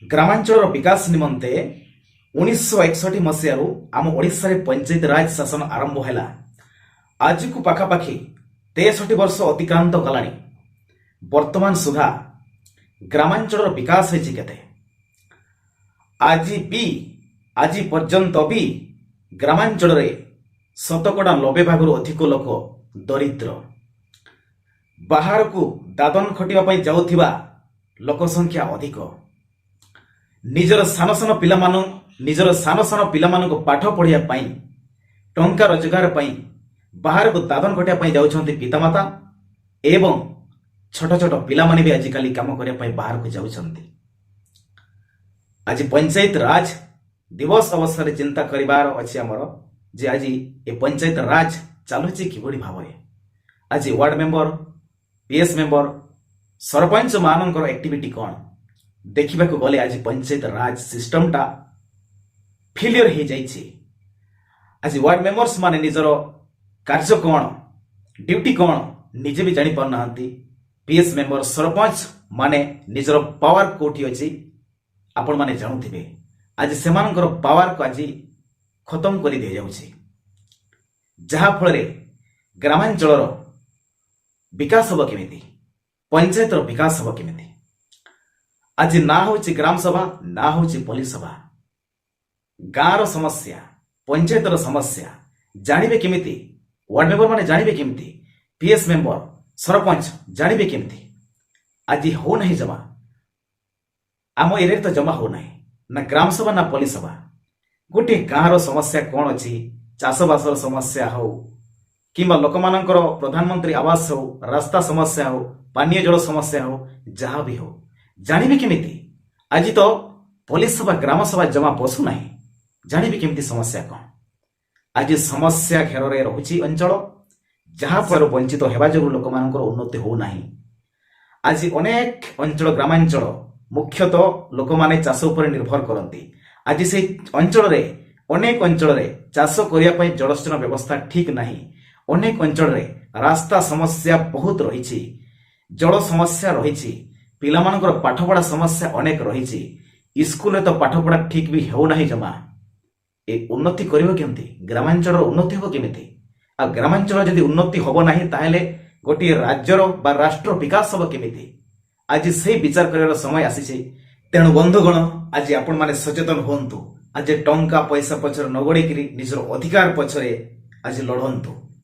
ଗ୍ରାମାଞ୍ଚଳର ବିକାଶ ନିମନ୍ତେ 1961 ମସିହାରୁ ଆମ ଓଡ଼ିଶାରେ ପଞ୍ଚାୟତ ରାଜ ଶାସନ ଆରମ୍ଭ ହେଲା। ଆଜିକୁ ପାଖାପାଖି 63 ବର୍ଷ ଅତିକ୍ରାନ୍ତ କଲାଣି। ବର୍ତ୍ତମାନ ସୁଦ୍ଧା ଗ୍ରାମାଞ୍ଚଳର ବିକାଶ ହେଇଛି କେତେ? ଆଜି ବି, ଆଜି ପର୍ଯ୍ୟନ୍ତ ବି ଗ୍ରାମାଞ୍ଚଳରେ 90% ଭାଗରୁ ଅଧିକ ଲୋକ ଦରିଦ୍ର। ବାହାରକୁ ଦାଦନ ଖଟିବା ପାଇଁ ଯାଉଥିବା ଲୋକ ସଂଖ୍ୟା ଅଧିକ। ନିଜର ସାନ ସାନ ପିଲାମାନଙ୍କୁ ପାଠ ପଢ଼ିବା ପାଇଁ, ଟଙ୍କା ରୋଜଗାର ପାଇଁ ବାହାରକୁ ଦାଦନ ଖଟିବା ପାଇଁ ଯାଉଛନ୍ତି ପିତାମାତା ଏବଂ ଛୋଟ ଛୋଟ ପିଲାମାନେ ବି ଆଜିକାଲି କାମ କରିବା ପାଇଁ ବାହାରକୁ ଯାଉଛନ୍ତି। ଆଜି ପଞ୍ଚାୟତ ରାଜ ଦିବସ ଅବସରରେ ଚିନ୍ତା କରିବାର ଅଛି ଆମର ଯେ ଆଜି ଏ ପଞ୍ଚାୟତ ରାଜ ଚାଲୁଛି କିଭଳି ଭାବରେ? ଆଜି ward member, PS member, sarpanch ମାନଙ୍କର ଆକ୍ଟିଭିଟି କ'ଣ? ଦେଖିବାକୁ ଗଲେ ଆଜି ପଞ୍ଚାୟତ ରାଜ ସିଷ୍ଟମଟା ଫେଲିୟର ହେଇଯାଇଛି। ଆଜି ୱାର୍ଡ ମେମ୍ବର୍ସ ମାନେ ନିଜର କାର୍ଯ୍ୟ କ'ଣ, ଡ୍ୟୁଟି କ'ଣ, ନିଜେ ବି ଜାଣିପାରୁନାହାନ୍ତି। ପିଏସ୍ ମେମ୍ବର, ସରପଞ୍ଚ ମାନେ ନିଜର ପାୱାର କୋଉଠି ଅଛି, ଆପଣମାନେ ଜାଣୁଥିବେ। ଆଜି ସେମାନଙ୍କର ପାୱାରକୁ ଆଜି ଖତମ କରି ଦିଆଯାଉଛି, ଯାହାଫଳରେ ଗ୍ରାମାଞ୍ଚଳର ବିକାଶ ହେବ କେମିତି? ପଞ୍ଚାୟତର ବିକାଶ ହେବ କେମିତି? ଆଜି ନା ହେଉଛି ଗ୍ରାମ ସଭା, ନା ହେଉଛି ପଲ୍ଲୀ ସଭା। ଗାଁର ସମସ୍ୟା, ପଞ୍ଚାୟତର ସମସ୍ୟା ଜାଣିବେ କେମିତି? ୱାର୍ଡ ମେମ୍ବର ମାନେ ଜାଣିବେ କେମିତି? ପିଏସ୍ ମେମ୍ବର, ସରପଞ୍ଚ ଜାଣିବେ କେମିତି? ଆଜି ହଉନାହିଁ ଜମା। ଆମ ଏରିଆରେ ତ ଜମା ହଉନାହିଁ, ନା ଗ୍ରାମ ସଭା ନା ପଲ୍ଲୀ ସଭା। ଗୋଟିଏ ଗାଁର ସମସ୍ୟା କ'ଣ ଅଛି, ଚାଷବାସର ସମସ୍ୟା ହଉ କିମ୍ବା ଲୋକମାନଙ୍କର ପ୍ରଧାନମନ୍ତ୍ରୀ ଆବାସ ହଉ, ରାସ୍ତା ସମସ୍ୟା ହଉ, ପାନୀୟ ଜଳ ସମସ୍ୟା ହଉ, ଯାହା ବି ହଉ, ଜାଣିବେ କେମିତି? ଆଜି ତ ପଲ୍ଲୀ ସଭା, ଗ୍ରାମ ସଭା ଜମା ବସୁନାହିଁ। ଜାଣିବେ କେମିତି ସମସ୍ୟା କ'ଣ? ଆଜି ସମସ୍ୟା ଘେରରେ ରହୁଛି ଅଞ୍ଚଳ, ଯାହାଫଳରେ ବଞ୍ଚିତ ହେବା ଯୋଗୁଁ ଲୋକମାନଙ୍କର ଉନ୍ନତି ହେଉନାହିଁ। ଆଜି ଅନେକ ଅଞ୍ଚଳ, ଗ୍ରାମାଞ୍ଚଳ, ମୁଖ୍ୟତଃ ଲୋକମାନେ ଚାଷ ଉପରେ ନିର୍ଭର କରନ୍ତି। ଆଜି ସେଇ ଅଞ୍ଚଳରେ, ଅନେକ ଅଞ୍ଚଳରେ ଚାଷ କରିବା ପାଇଁ ଜଳସେଚନ ବ୍ୟବସ୍ଥା ଠିକ ନାହିଁ। ଅନେକ ଅଞ୍ଚଳରେ ରାସ୍ତା ସମସ୍ୟା ବହୁତ ରହିଛି, ଜଳ ସମସ୍ୟା ରହିଛି, ପିଲାମାନଙ୍କର ପାଠପଢ଼ା ସମସ୍ୟା ଅନେକ ରହିଛି। ସ୍କୁଲରେ ତ ପାଠପଢ଼ା ଠିକ ବି ହେଉନାହିଁ ଜମା। ଏ ଉନ୍ନତି କରିବ କେମିତି? ଗ୍ରାମାଞ୍ଚଳର ଉନ୍ନତି ହେବ କେମିତି? ଆଉ ଗ୍ରାମାଞ୍ଚଳ ଯଦି ଉନ୍ନତି ହେବ ନାହିଁ, ତାହେଲେ ଗୋଟିଏ ରାଜ୍ୟର ବା ରାଷ୍ଟ୍ର ବିକାଶ ହେବ କେମିତି? ଆଜି ସେଇ ବିଚାର କରିବାର ସମୟ ଆସିଛି। ତେଣୁ ବନ୍ଧୁଗଣ, ଆଜି ଆପଣମାନେ ସଚେତନ ହୁଅନ୍ତୁ। ଆଜି ଟଙ୍କା ପଇସା ପଛରେ ନ ଗୋଡ଼େଇକିରି ନିଜର ଅଧିକାର ପଛରେ ଆଜି ଲଢ଼ନ୍ତୁ।